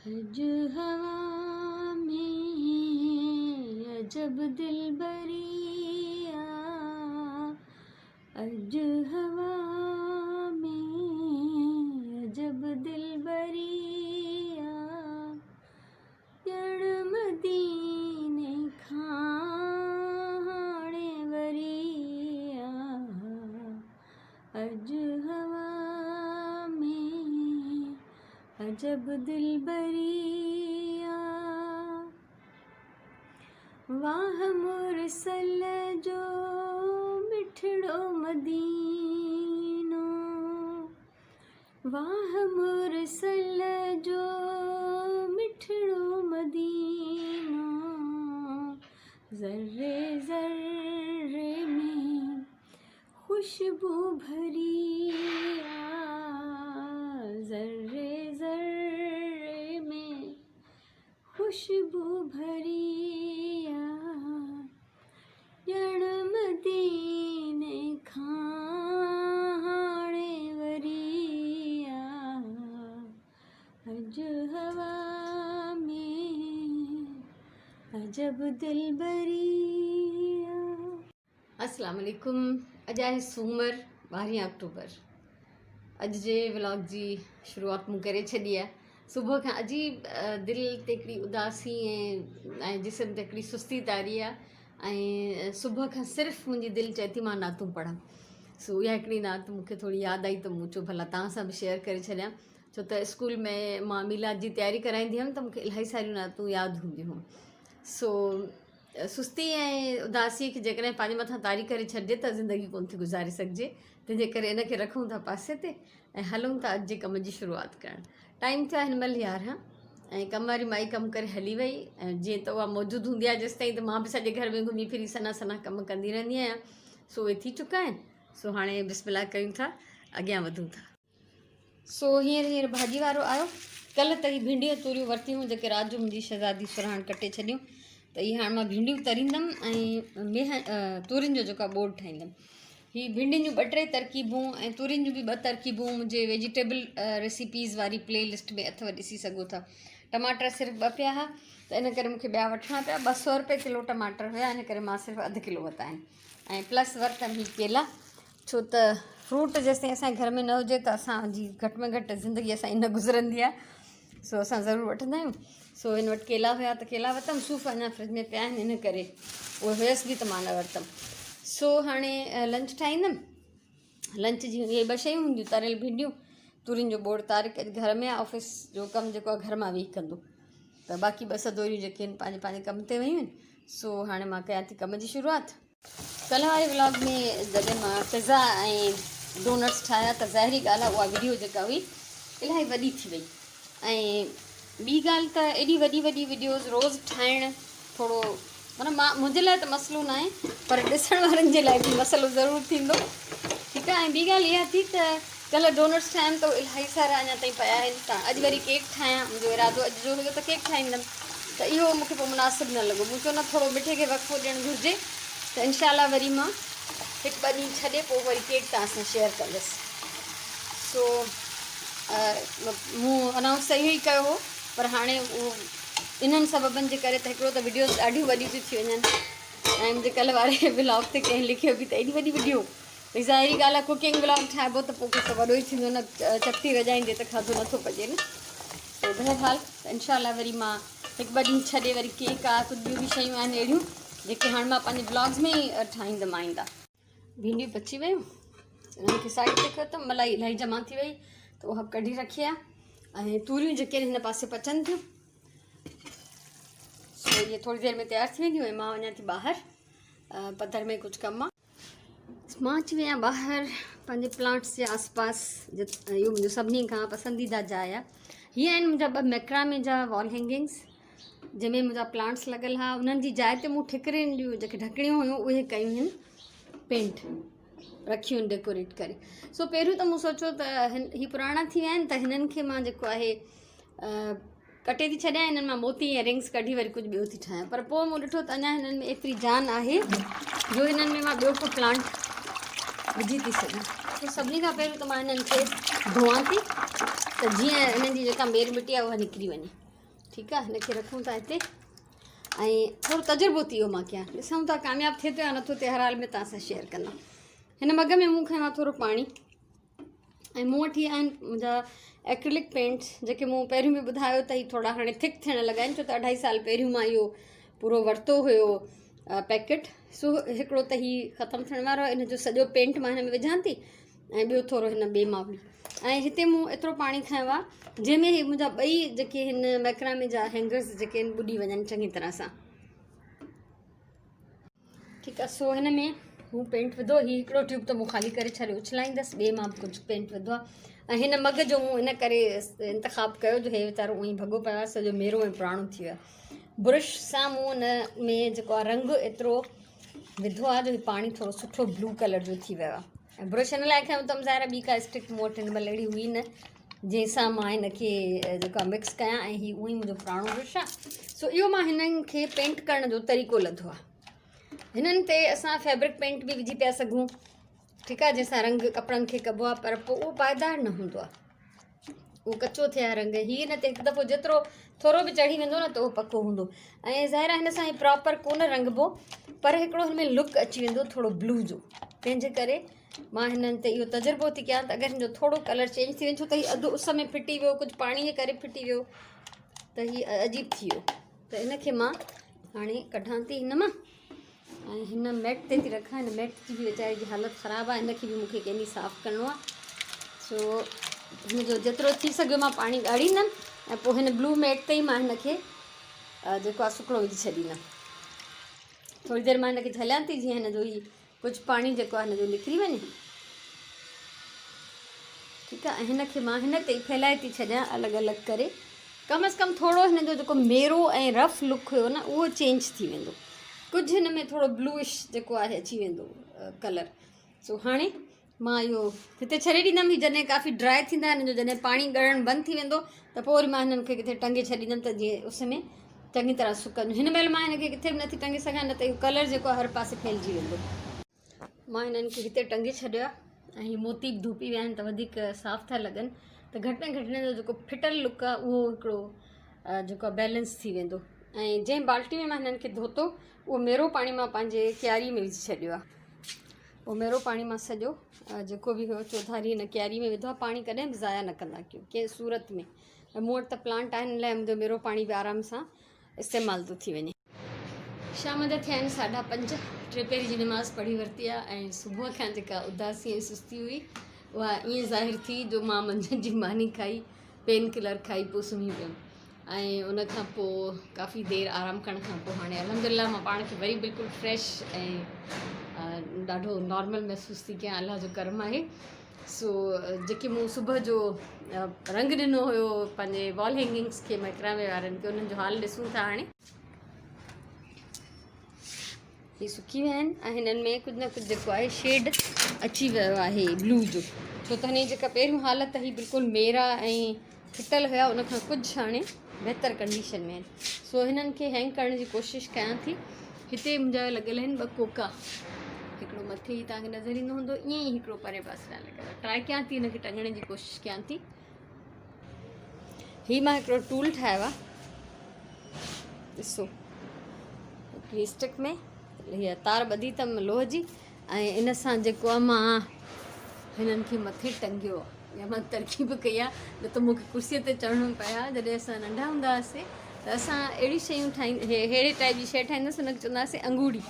اڄ هوا ۾ عجب دلبري آ اڄ هوا ۾ عجب دلبري آ ڄڻ مديني کان هاڻي وري آ اڄ هوا ۾ عجب دلبري آ. واهه مرسل جو مٺڙو مدينو. واهه مرسل جو مٺڙو مدينو. ذري ذري ۾ خوشبو ڀري آ ذري ذري ۾ خوشبو ڀري آ ڄڻ مديني کان هاڻي وري آ اڄ هوا ۾ عجب دلبري آ. السلام عليڪم اڄ آهي سومر ٻارهين آڪٽوبر اڄ جي ولاگ جي شروعات مون ڪري ڇڏي آهي صبح کان عجيب دل تي هڪڙي اداسي ۽ جسم تي هڪڙي سستي طاري آهي ۽ صبح کان صرف منهنجي دل چئي ٿي مان نعتون پڙهان سو اها هڪڙي نعت مون کي ٿوري ياد آئي ته مون چيو ڀلا توهان سان به شيئر ڪري ڇڏيان ڇو ته اسڪول ۾ مان ميلاد جي تياري ڪرائيندي هيم ته مون کي الاهي ساريون نعتون ياد هونديون هيون سو سستي ۽ اداسيء کي جيڪڏهن پنهنجي مٿان طاري ڪري ڇڏجي ته زندگي ڪونه ٿي گذاري سگهجي تنهنجي ڪري ان کي رکون ٿا پاسي تي ۽ هلون ٿا اڄ جي ڪم جي شروعات ڪرڻ ٽائيم ٿيو آهي هن مهل 11 ۽ ڪم واري مائي ڪم ڪري هلي وئي ۽ جيئن ته اها موجود هوندي آهي جيستائين ته مان به سڄي گهر ۾ گهمي ڦري سنا سنا ڪم ڪندي رهندي آهيان سو اهي ٿي چڪا آهن سو هاڻي بسم الله ڪيون ٿا اڳيان وڌون ٿا. سو هينئر هينئر ڀاڄي وارو آيو. ڪلهه ته هي ڀينڊيون ۽ توريون ورتيون هيون جيڪي رات جو منهنجي شهزادي سرهاڻ ڪٽي ڇڏيون ته هي هاڻ مان ڀينڊيون تريندم ۽ مينهن تورين جو جيڪو آهي ٻوڙ ٺاهيندم. هي ڀينڊين جون ٻه ٽي ترڪيبون ۽ تورين جون به ٻه ترڪيبون منهنجي ويجيٽيبل ريسيپيز واري پلي لسٽ ۾ اٿو ڏسي سگهو ٿا. ٽماٽر صرف ٻه پيا هئا ته ان ڪري مونکي ٻيا وٺڻا پيا. 200 روپيه ڪلو ٽماٽر هيا ان ڪري مان صرف اڌ ڪلو ورتا آهن ۽ پلس ورتم هي ڪيلا. ڇو ته فروٽ جيستائين اسان جي گهر ۾ نه هجي ته اسان جي گهٽ ۾ گهٽ زندگي اسان جي نه گذرندي آهي سو اسان ضرور وٺندا آهيون سو هن وٽ ڪيلا هيا ته ڪيلا ورتم صوف اڃا فرج ۾ پيا آهن ان ڪري اهي هيس به ته مان نه ورتم سو هاڻي لنچ ٺاهيندم لنچ جون اهي ٻه شيون هونديون تريل ڀينڊيون تورين جو ٻوڙ طارق اڄ گهر ۾ آهي آفيس جو ڪم جيڪو آهي گهر مان ويهي ڪندو ته باقي ٻه سدوريون جيڪي آهن پنهنجي پنهنجي ڪم تي ويون آهن سو هاڻي مان ڪيان ٿي ڪم جي شروعات ڪلهه واري ولاگ ۾ جڏهن مان پزا ۽ ڊونٽس ٺاهيا ته ظاهري ڳالهه آهي اها وڊيو جيڪا هئي الاهي وڏي ٿي وئي ۽ ٻي ڳالهه ته ايڏي وڏي وڏي وڊيوز روز ٺاهڻ ٿورو معنيٰ مان منهنجي لاء ته مسئلو نه آهي پر ڏسڻ وارن جي لاء به مسئلو ضرور ٿيندو ٺيڪ آهي ۽ ٻي ڳالهه اها ٿي ته ڪلهه ڊونٽس ٺاهيم ته الاهي سارا اڃا تائين پيا آهن ته اڄ وري ڪيڪ ٺاهيان منهنجو ارادو اڄ جو هيو ته ڪيڪ ٺاهيندم ته اهو مونکي پوء مناسب نه لڳو مون چيو نه ٿورو مٺي کي وقفو ڏيڻ گهرجي ته انشاء الله وري مان هڪ ٻه ڏينهن ڇڏي پوء وري ڪيڪ توهان سان شيئر ڪندس سو مون انائونس ته اهو ئي ڪيو هو پر هاڻي اهو انهن سببن جي ڪري ته هڪڙو ته وڊيوز ڏاڍيون وڏيون ٿيون ٿي وڃن ۽ منهنجي ڪلهه واري ولاگ تي ڪنهن لکيو به ته ايڏي وڏي وڊيو ڀئي ظاهري ڳالهه آهي ڪوڪنگ ولاگ ٺاهبو ته پوء ڪجهه ته وڏو ئي ٿيندو نه چپٽي وڄائيندي ته کاڌو نٿو پڄي نه سو بهرحال ته انشاء الله وري مان هڪ ٻه ڏينهن ڇڏي وري ڪيڪ آ ڪجهه ٻيون به شيون آهن اهڙيون جيڪي هاڻي مان پنهنجي ولاگز ۾ ئي ٺاهيندم آئنده. ڀينڊيون پچي ويون انهن کي سائيڊ تي ڪيو ته ملائي الاهي جمع ٿي وئي ته اها به ڪڍي رکي آهي ۽ توريون جيڪي آهن هن پاسي پچن ٿيون سو اهي ٿوري دير ۾ تيار ٿي وينديون ۽ مان وڃان ٿي ٻاهر پڌر ۾ ڪجهه ڪم آهي مان اچي وئي آهيان ٻاهر پنهنجي پلانٽس جي آس پاس اهو منهنجو سڀني کان پسنديده جاء آهي هي آهن منهنجا ٻه ميڪرامي جا وال هينگنگس جنهن ۾ منهنجا پلانٽس لڳل هئا انهن جي جاء تي مون ٺڪرين جون جيڪي ڍڪڻيون هيون اهي ڪيون آهن پينٽ رکيون آهن ڊيڪوريٽ ڪري سو پهريون ته مون سوچيو ته هي پراڻا ٿي ويا آهن ته هنن کي مان جيڪو آهي ڪٽي ٿي ڇڏيان انهن مان موتي ۽ رنگس ڪڍي وري ڪجهه ٻيو ٿي ٺاهيان پر پوء مون ڏٺو ته اڃا هنن ۾ ايتري جان آهي جو هنن ۾ مان ٻيو ڪو پلانٽ وجهي ٿي سگهان سو سڀني کان پهريون ته مان هنن کي ڌوئان ٿي ته جيئن هنن جي جيڪا مير مٽي آهي اها نڪري وڃي. ٺيڪ آ، هن کي رکون ٿا هتي ۽ ٿورو تجربو ٿي ويو مان ڪيان، ڏسون ٿا ڪامياب ٿئي ٿو يا نٿو ٿئي. هر حال ۾ توهان سان شيئر ڪندم. هن مگ ۾ مون کنيو آهي ٿورو پاڻي ۽ مون وٽ هي آهن منهنجا ايڪريلڪ پينٽس، جيڪي مون پهريون به ٻڌايو ته هي ٿورا هاڻي ٿڪ ٿيڻ لڳا آهن، ڇو ته اڍائي سال پهريون مان اهو پورو ورتو هيو پيڪيٽ. سو هڪڙو ته هي ختم ٿيڻ وارو آهي، ان جو سڄو پينٽ مان هن ۾ وجهان ٿي ۽ ٻيو ٿورو هن ٻئي مان به. ۽ هتي مون ايترو پاڻي کنيو آهي جنهن ۾ هي منهنجا ٻئي جيڪي هن ميڪرامي جا هينگرز جيڪي آهن ٻڏي وڃن چڱي طرح سان. ٺيڪ آهي، سو هن ۾ مون پينٽ وڌو. هي هڪڙو ٽيوب ته مون خالي ڪري ڇڏيو، اڇلائيندس. ٻئي مان به ڪجهه پينٽ وڌو آهي ۽ هن مگ جو مون ان ڪري انتخاب ڪيو جو هي ويچارو اونئي ڀڳو پيو آهي، سڄو ميرو ۽ پراڻو ٿي ويو آهي. برش سان مون ان ۾ جيڪو آهي رنگ ايترو وڌو آهي جو هي پاڻي ٿورو سٺو بلو ڪلر جو ٿي ويو آهي. ۽ برش ان لاء کنيو اٿم، ظاهر ٻي ڪا اسٽڪ مون وٽ هن مهل اهڙي هئي نه جنهن سان مان هن کي جيڪو آهي مڪس ڪيان، ۽ هي اونئي منهنجو پراڻو برش آهي. سو اهو مان هنن کي پينٽ ڪرڻ جو طريقو لڌو آهي. هنن تي اسان فيبرڪ پينٽ به وجهي پيا سگهون، ٺيڪ آهي، جنهن سان رنگ ڪپڙن کي ڪبو آهي، پر پوء اهو پائيدار نه هوندو آهي، اهو ڪچو ٿئي ها رنگ. هي هن تي هڪ دفعو جيترو ٿورو به چڙهي ويندو نه ته اهو پڪو هوندو، ۽ ظاهر آهي هن سان هي پراپر ڪونه رنگبو، پر هڪڙو هن ۾ لڪ اچي ويندو ٿورو بلو جو. تنهن جي ڪري مان هنن تي اهو تجربو ٿي ڪيان ته اگر هن جو ٿورو ڪلر چينج ٿي وڃي، ڇو ته هي اڌ اس ۾ ڦٽي ويو، ڪجهه پاڻي جي ڪري ڦٽي ويو، ته هي عجيب ٿي ويو. ته ان کي مان هاڻي ڪڍان ٿي هن مان ۽ هن ميٽ تي ٿي رکان. هن ميٽ جي به ويچاري جي حالت خراب آهي، هن کي به مون کي ڪنهن ڏينهن صاف ڪرڻو آهي. سو هن جو جيترو ٿي سگهيو مان پاڻي ڳاڙيندم ۽ پوء هن بلو ميٽ تي ئي مان هن کي جيڪو آهي سڪڻو وجهي ڇڏيندم. ٿوري دير مان هن کي جهليان ٿي جيئن هن جو هي ڪجهه پاڻي جيڪو آهي هن جو نڪري وڃي. ٺيڪ آهي، ۽ هن کي مان هن تي ئي ڦهلائي ٿي ڇڏيان الڳ الڳ ڪري. ڪم از ڪم ٿورو هن جو جيڪو ميرو ۽ رف لڪ هيو نه اهو چينج ٿي ويندو، ڪجهه هن ۾ ٿورو بلوئش جيڪو آهي اچي ويندو ڪلر. سو هاڻي مان اهو هتي ڇڏي ڏيندم. هي جڏهن ڪافي ڊرائي ٿيندا، هن جو جڏهن پاڻي ڳڙڻ بند ٿي ويندو ته پوء وري مان هنن کي ڪٿي ٽنگي ڇڏيندم ته جيئن اس ۾ چڱي طرح سڪن. هن مهل مان هن کي ڪٿي به نٿي ٽنگي سگهان، نه ته اهو ڪلر جيڪو آهي هر پاسي ڦهلجي ويندو. مان هنن کي هتي ٽنگي ڇڏيو آهي ۽ هي موتي به ڌوپي ويا آهن ته وڌيڪ صاف ٿا لڳن، ته گهٽ ۾ گهٽ هنن جو جيڪو ڦٽل لڪ آهي اهو هڪڙو جيڪو آهي بيلنس ٿي ويندو. ۽ جنهن بالٽي ۾ مان هنن کي ڌوتو اهو ميرو پاڻي مان پنهنجي ڪياري ۾ وجهي ڇڏيو آهي. اهو ميرو پاڻي مان سڄو جيڪو به هيو چوڌاري هن ڪياري ۾ وڌو آهي. پاڻي ڪڏهن به ضايع نه ڪندا ڪيو ڪنهن صورت ۾. ۽ مون وٽ ته پلانٽ آهن ان لاء منهنجو ميرو پاڻي به آرام سان استعمال ٿو ٿي وڃي. شام جا ٿيا آهن 5:30، ٽي پهري جي نماز پڙهي ورتي آهي ۽ صبح کان جيڪا اداسي ۽ سستي هئي اها ائين ظاهر ٿي جو مان منجهند جي ماني کائي پين ڪلر کائي پوء سمهي پيم ۽ ان کان پوء ڪافي دير آرام ڪرڻ کان پوء هاڻي الحمدلله مان پاڻ کي وري بلڪل فريش ۽ ڏاڍو نارمل محسوس ٿي ڪيان، الله جو ڪرم آهي. سو جيڪي مون صبح جو رنگ ڏنو هيو پنهنجي وال هينگنگس کي ميڪرامي وارن کي، انهن جو حال ڏسون ٿا. هاڻي هي سڪي ويا آهن ۽ هنن ۾ ڪجهه نه ڪجهه جيڪو آهي شيڊ اچي ويو آهي بلو جو، ڇو ته هن جي جيڪا پهريون حالت هئي بلڪل ميرا ۽ ڦٽل هيا، ان کان ڪجهه هاڻي بهتر ڪنڊيشن ۾ آهن. سو هنن کي هينگ ڪرڻ جي ڪوشش ڪيان ٿي. هتي منهنجا لڳل آهن ٻه ڪوڪا، هڪڙو مٿي ئي توهان کي نظر ايندو هوندو، ائين ئي هڪڙو پري پاسي ڏانهن لڳل آهي. ٽرائي ڪيان ٿي هن کي ٽنگڻ جي ڪوشش ڪيان ٿي. هي مان هڪڙو ٽول ٺاهيو آهي، ڏسو، هڪڙي اسٽڪ ۾ هيء تار ٻڌي اٿم لوهه جي ۽ ان سان جيڪو آهي مان هنن کي مٿي ٽنگيو آهي يا مان ترڪيب ڪئي آهي، نه ته مون کي ڪرسيء تي چڙهڻو پئي ها. جڏهن اسان ننڍا هوندا هئاسين ته اسان اهڙيون شيون ٺاهيند ههڙي ٽائپ جي شيء ٺاهينداسين، ان کي چوندا هئاسين انگوڙي.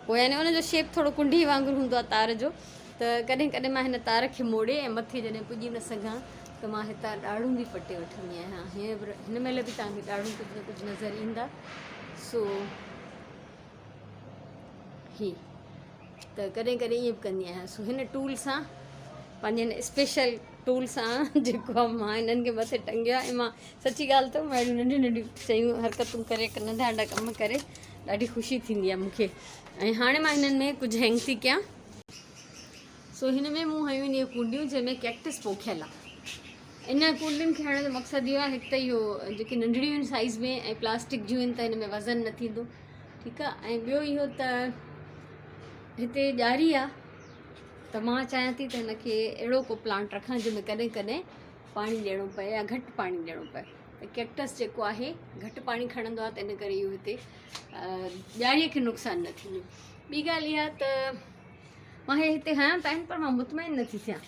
پوء يعني ان جو شيپ ٿورو ڪنڍي وانگر هوندو آهي تار جو، ته ڪڏهن ڪڏهن مان هن تار کي موڙي ۽ مٿي جڏهن پڄي نه سگهان ته مان هتان ڏاڙهون به پٽي وٺندي آهيان. هينئر به هن مهل به توهان کي ڏاڙهون ڪجهه نه ڪجهه نظر ايندا. سو هي ته ڪڏهن ڪڏهن ائين به ڪندي آهيان. سو هن ٽول سان پنهنجي هن اسپيشل ٽول سان جيڪو آهي مان هنن کي مٿي ٽنگيو آهي. ۽ مان سچي ڳالهه ته مان اهڙيون ننڍيون ننڍيون شيون حرڪتون ڪري ننڍا ننڍا ڪم ڪري ڏاڍي خوشي ٿيندي آهي مونکي. ۽ هاڻي مان هنن ۾ ڪجهه هينگ ٿي ڪيان. سو هن ۾ مون هنيون آهن اهي ڪونڊيون جنهن ۾ ڪيڪٽس پوکيل آهي. ان ڪونڊين کي هڻڻ جو مقصد اهو آهي، هڪ ته اهو جيڪي ننڍڙيون آهن سائيز ۾ ۽ پلاسٽڪ جون آهن ته هن ۾ وزن نه ٿيندو، ٺيڪ آهي، ۽ ٻيو اهو ته هتي ڄاري آهي ته مان چاهيان ٿي ته هن کي اهڙو ڪو پلانٽ رکان جنهن ۾ ڪڏهن ڪڏهن پاڻي ڏيڻو پئي يا گهٽ پاڻي ڏيڻو پئي. ته ڪيڪٽس جيڪو آهي گهٽ پاڻي کڻندو آهي ته ان ڪري اهو هتي ڄاريء کي نقصان نه ٿيندو. ٻي ڳالهه اها ته مان هي هتي هنيا ته آهن پر مان مطمئن نه ٿي ٿيان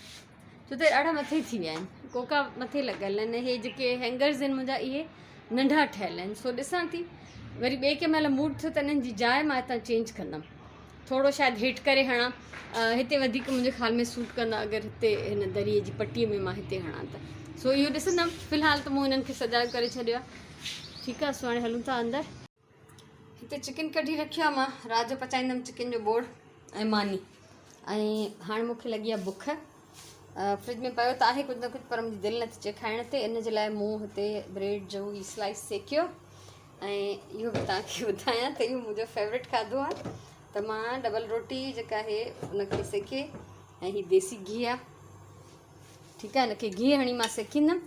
ڇو ته ڏاڍا مٿي ٿي ويا آهن، ڪوڪا مٿي لڳل آهن ۽ هي جيڪي هينگرز آهن منهنجا اهي ننڍا ٺهيل آهن. سو ڏسان ٿي وري ٻئي ڪنهن مهل موڊ ٿيو ته انهن جي جاء مان هتان چينج ڪندم، ٿورو شايد هيٺ ڪري هڻان، هتي وڌيڪ منهنجي خيال ۾ سوٽ ڪندا اگر هتي هن دريء جي پٽيء ۾ مان هتي هڻان ته. سو اهو ڏسندم، في الحال ته مون انهن کي سجايو ڪري ڇڏيو آهي. ٺيڪ آهي، سو هاڻي هلون ٿا اندر. هتي چڪن ڪڍي رکيو آهي مان، رات جو پچائيندم چڪن جو ٻوڙ ۽ ماني. ۽ هاڻي مون کي لڳي آهي بک. فرج ۾ پيو ته آهي ڪجهه نه ڪجهه پر منهنجي دل نٿي چئي کائڻ تي، ان جي لاء مون هتي بريڊ جو هي سلائس سيڪيو. ۽ اهو به توهان کي ٻڌايان ته اهو منهنجو فيورٽ کاڌو آهي ته مان ڊبل روٽي جيڪا آهي ان کي سيڪي ۽ هي ديسي گيهه آهي ٺيڪ آهي ان کي گيهه هڻي مان سيڪيندم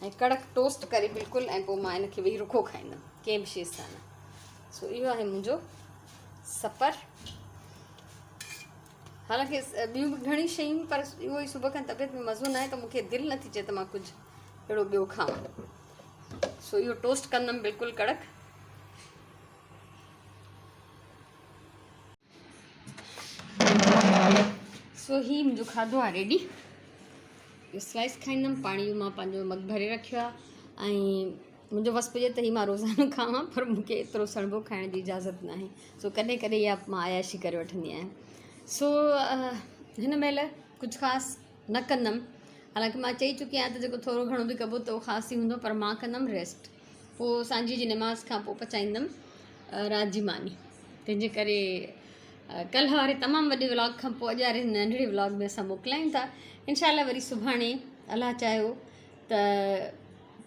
۽ ڪڙڪ ٽوسٽ ڪري بلڪل ۽ پوء مان ان کي ويهي رکو کائيندم ڪنهن به شيء سان نه. سو اهو آهي منهنجو سپر. حالانڪه ٻيون به گهڻيون شيون پر اهو ئي صبح کان طبيعت ۾ مزو نه آهي ته مونکي دل نٿي چئي ته مان ڪجهه اهڙو ٻيو کاوان. سو اهو ٽوسٽ ڪندم بلڪل ڪڙڪ. سو هي منهنجو کاڌو آهي ريڊي. اهو سلائس کائيندم. پاڻي جو مان پنهنجو مگ ڀري رکيو آهي ۽ منهنجو وس پڄي ته هي مان روزانو کاوان پر مونکي ايترو سڻڀو کائڻ جي اجازت ناهي. سو ڪڏهن ڪڏهن اها مان عياشي ڪري وٺندي آهيان. سو هن مهل ڪجهه خاص نه ڪندم. حالانڪه مان چئي چڪي آهيان ته جيڪو ٿورو گهڻو به ڪبو ته اهو خاص ئي هوندو پر مان ڪندم ريسٽ. پوء سانجهي جي نماز کان پوء پچائيندم رات جي ماني. تنهن جي ڪري ڪلهه واري تمام وڏي ولاگ کان پوء اڄ واري ننڍڙي ولاگ ۾ اسان موڪلايون ٿا. انشاء الله وري سڀاڻي الله چاهيو ته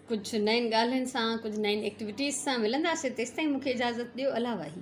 ڪجهه نين ڳالهين سان ڪجهه نين ايڪٽيوٽيز سان ملنداسين. تيستائين مون کي اجازت ڏيو. الله واهي.